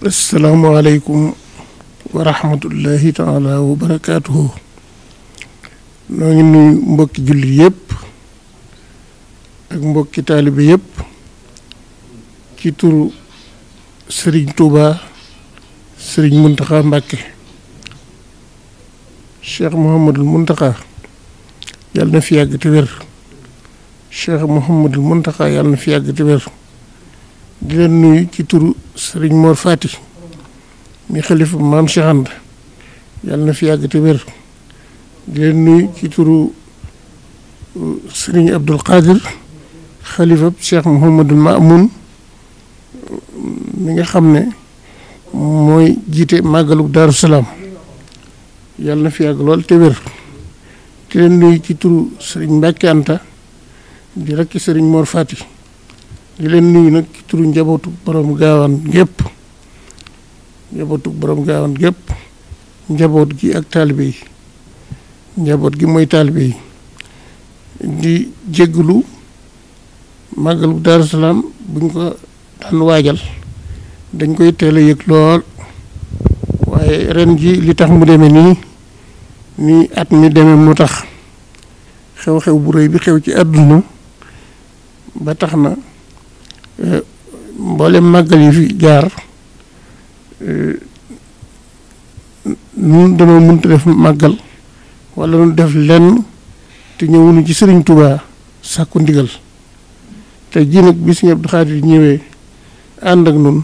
asalaamaaleykum wa rahmatullahi taala wa barakaatuhu. noo ngi nuyu mbokki jullit yëpp ak mbokki taalibe yëpp ci turu Serigne Touba Serigne Mountakha Mbacké Cheikh Mouhamadul Mountakha yàlla na fi yàgg te wér Cheikh Mouhamadul Mountakha yàlla na fi yàgg te wér. di leen nuyu ci turu Serigne Mor Fati mi xalifa maam Cheikh Anta yàlla na fi yàgg te wér. di leen nuyu ci turu Serigne Abdul Qadir xalifa Cheikh Mouhamadul Mamoun mi nga xam ne mooy jiite màggalu Daaru Salaam yàlla na fi yàgg lool te wér. di leen nuyu ci turu Serigne Mbacké Anta di rekk Serigne Mor Fati di leen nuyu nag ci turu njabootu borom gaawaan gépp njaboot gi ak taalibe yi njaboot gi mooy taalibe yi di jégglu màggalu Daaru Salaam buñ ko daan waajal dañ koy teel a yëg lool waaye ren ji li tax mu demee nii at mi demee mu tax xew-xew bu rëy bi xew ci àdduna ba tax na mboolem màggal yi fi jaar nun danoo mënta def màggal wala nu def lenn te ñëwunu ci Sëriñ Tuubaa sàkku ndigal te ji nag bi Sëriñ Abdou Khadir ñëwee ànd ak nun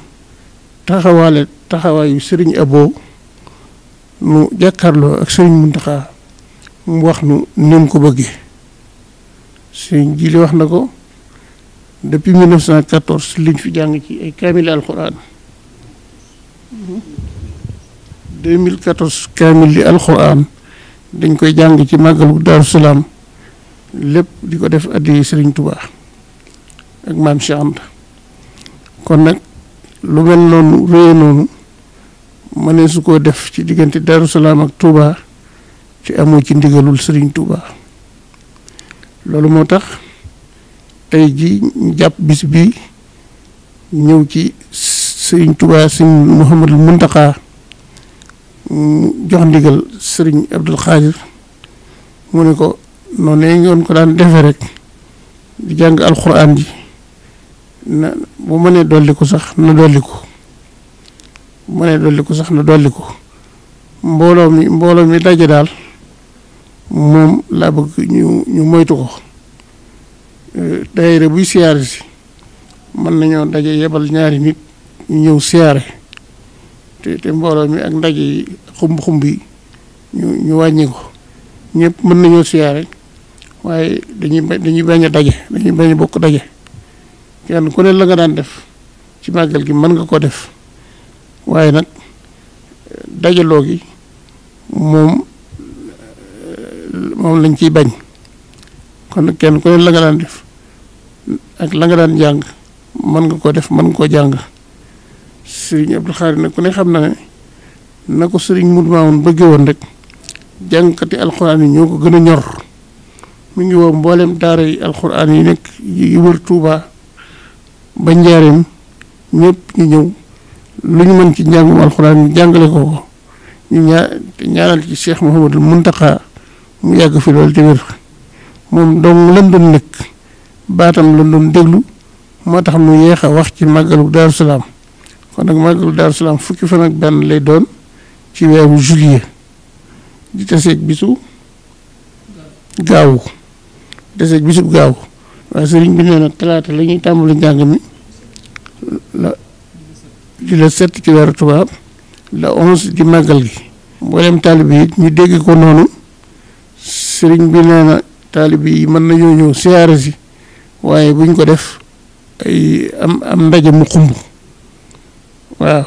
taxawaayu Sëriñ Abo nu jàkkaarloo ak Sëriñ Mountakha mu wax nu ni mu ko bëggee Sëriñ ji li wax na ko depuis 1914 liñ fi jàng ci ay kaamil alxuraan 2014 kaamil li alxuraan dañ koy jàng ci màggalu Daaru Salaam lépp di ko def addi Sëriñ Touba ak maam Cheikh Anta kon nag lu mel noonu réye noonu mënee su koo def ci diggante Daaru Salaam ak Touba ci amoo ci ndigalul Sëriñ Touba loolu moo tax tey ji ñu jàpp bis bi ñëw ci Sëriñ Touba Sëriñ Mouhamadul Mountakha jox ndigal Sëriñ Abdul Khadir mu ne ko noonu la ñu ko daan defee rek di jàng alxuraan ji na bu mënee dolli ko sax na dolli ko bu mënee dolli ko sax na dolli ko mbooloo mi daje daal moom laa bëgg ñu moytu ko. daayira buy siyaare si mën nañoo daje yebal ñaari nit ñu ñëw siyaare te mbooloo mi ak ndaje yi xumb yi ñu wàññi ko ñëpp mën nañoo siyaare waaye dañuy bañ a daje dañuy bañ a bokk daje kenn ku ne la nga daan def ci màggal gi mën nga ko def waaye nag dajaloo gi moom lañ ciy bañ kon nag kenn ku ne la nga daan def ak la nga daan jàng mën nga ko def mën nga koo jàng Sëriñ Abdou Khadir nag ku ne xam na ne na ko Sëriñ Mudu Maamun bëggee woon rek jàngkati alxuraan yi ñoo ko gën a ñor mu ngi woo mboolem daara yi alxuraan yi nekk yi wër Tuuba ba Njaareem ñëpp ñu ñëw lu ñu mën ci njàngum alxuraan ñu jàngale ko ñu ñaanal ci Cheikh Mouhamadul Mountakha mu yàgg fi loolu te wér moom dong lan doon nekk baatam lan doon déglu moo tax mu yeex a wax ci màggalu Daaru Salaam kon nag màggalu Daaru Salaam fukki fan ak benn lay doon ci weeru juillet di taseeg bisu gaawu waaye sëriñ bi nee na talaata la ñuy tàmbali njàng mi di la 7 ci weeru tubaab la 11 di màggal gi mboolem taalibe yi ñu dégg ko noonu sëriñ bi nee na taalibe yi mën nañoo ñëw siyaare si waaye buñ ko def ay am ndaje mu xumb waaw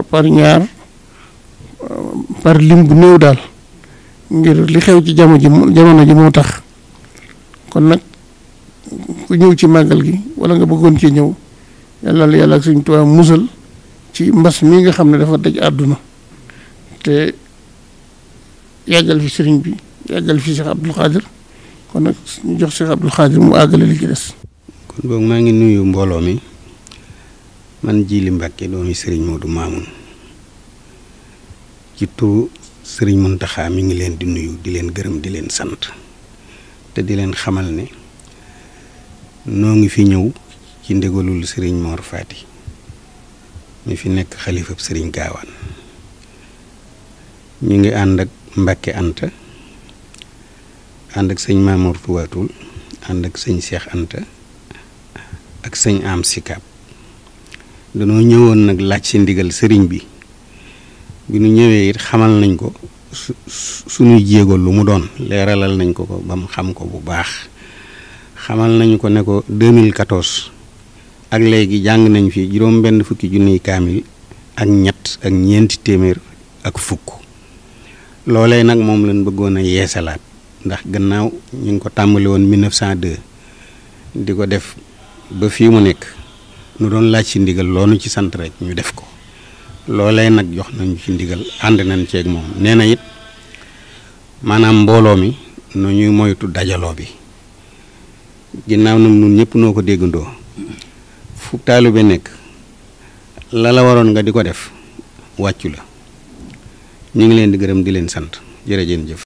par ñaar par lim bu néew daal ngir li xew ci jamono ji moo tax kon nag ku ñëw ci màggal gi wala nga bëggoon ci ñëw yàlla ak Sëriñ Tuubaa musal ci mbas mi nga xam ne dafa daj àdduna te yàggal fi sëriñ bi yàggal fi Cheikh Abdou Khadir kon nag ñu jox Cheikh Abdou Khadir mu àggale li ci des. kon boog maa ngi nuyu mbooloo mi man Jili Mbàkke doomi sëriñ Modou Mamoun ci turu sëriñ Muntaxa mi ngi leen di nuyu di leen gërëm di leen sant te di leen xamal ne noo ngi fi ñëw ci ndégalul sëriñ Mor Fati mi fi nekk xalifab sëriñ Gaawaan ñu ngi ànd ak Mbàkke Anta ànd ak sëñ Mamour Tuwaatul ànd ak sëñ Cheikh Anta ak sëñ Am Sikab danoo ñëwoon nag laaj si ndigal sëriñ bi nu ñëwee it xamal nañ ko suñuy jéego lu mu doon leeralal nañ ko ba mu xam ko bu baax xamal nañu ko ne ko 2014 ak léegi jàng nañ fi juróom benn fukki junniy kaamil ak ñett ak ñeenti téeméer ak fukk loolee nag moom lañ bëggoon a yeesalaat ndax gannaaw ñu ngi ko tàmbali woon 1902 di ko def ba fii mu nekk nu doon laaj ci ndigal loonu ci sant rek ñu def ko loolee nag jox nañu ci ndigal ànd nañ ceeg moom nee na it maanaam mbooloo mi nu ñuy moytu dajaloo bi ginnaaw nag nun ñëpp noo ko déggandoo fu taalibe nekk la waroon nga di ko def wàccu la ñu ngi leen di gërëm di leen sant jërëjëf.